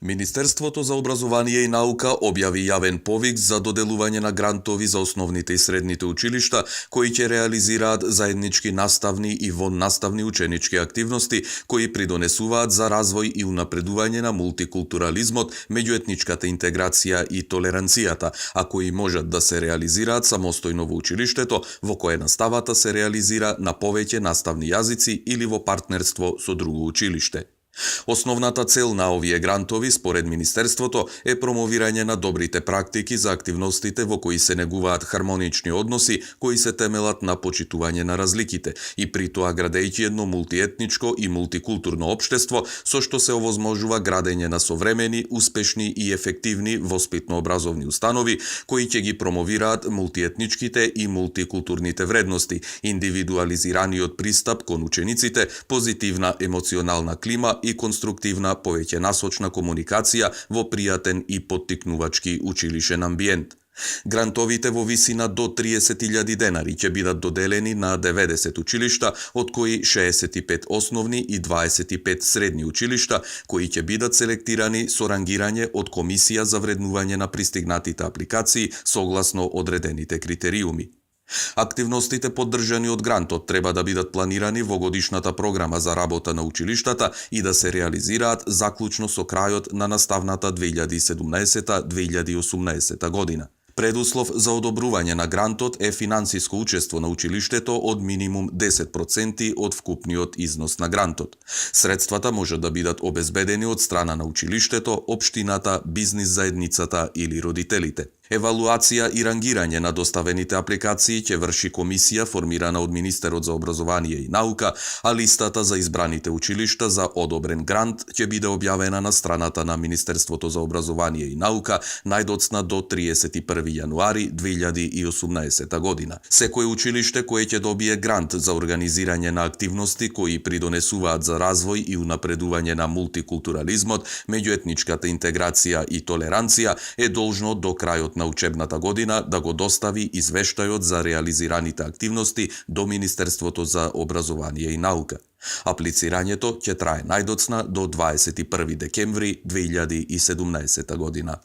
Министерството за образование и наука објави јавен повик за доделување на грантови за основните и средните училишта, кои ќе реализираат заеднички наставни и воннаставни ученички активности, кои придонесуваат за развој и унапредување на мултикултурализмот, меѓуетничката интеграција и толеранцијата, а кои можат да се реализираат самостојно во училиштето, во кое наставата се реализира на повеќе наставни јазици или во партнерство со друго училиште. Основната цел на овие грантови, според Министерството, е промовирање на добрите практики за активностите во кои се негуваат хармонични односи, кои се темелат на почитување на разликите, и при тоа градејќи едно мултиетничко и мултикултурно општество, со што се овозможува градење на современи, успешни и ефективни воспитно-образовни установи, кои ќе ги промовираат мултиетничките и мултикултурните вредности, индивидуализираниот пристап кон учениците, позитивна емоционална клима и конструктивна, повеќе насочна комуникација во пријатен и поттикнувачки училишен амбиент. Грантовите во висина до 30.000 денари ќе бидат доделени на 90 училишта, од кои 65 основни и 25 средни училишта, кои ќе бидат селектирани со рангирање од Комисија за вреднување на пристигнатите апликации согласно одредените критериуми. Активностите поддржани од грантот треба да бидат планирани во годишната програма за работа на училиштата и да се реализираат заклучно со крајот на наставната 2017-2018 година. Предуслов за одобрување на грантот е финансиско учество на училиштето од минимум 10% од вкупниот износ на грантот. Средствата може да бидат обезбедени од страна на училиштето, општината, бизнис заедницата или родителите. Евалуација и рангирање на доставените апликации ќе врши комисија формирана од Министерот за образование и наука, а листата за избраните училишта за одобрен грант ќе биде објавена на страната на Министерството за образование и наука најдоцна до 31 јануари 2018 година. Секој училиште кое ќе добие грант за организирање на активности кои придонесуваат за развој и унапредување на мултикултурализмот, меѓуетничката интеграција и толеранција е должно до крајот на учебната година да го достави извештајот за реализираните активности до Министерството за образование и наука. Аплицирањето ќе трае најдоцна до 21 декември 2017 година.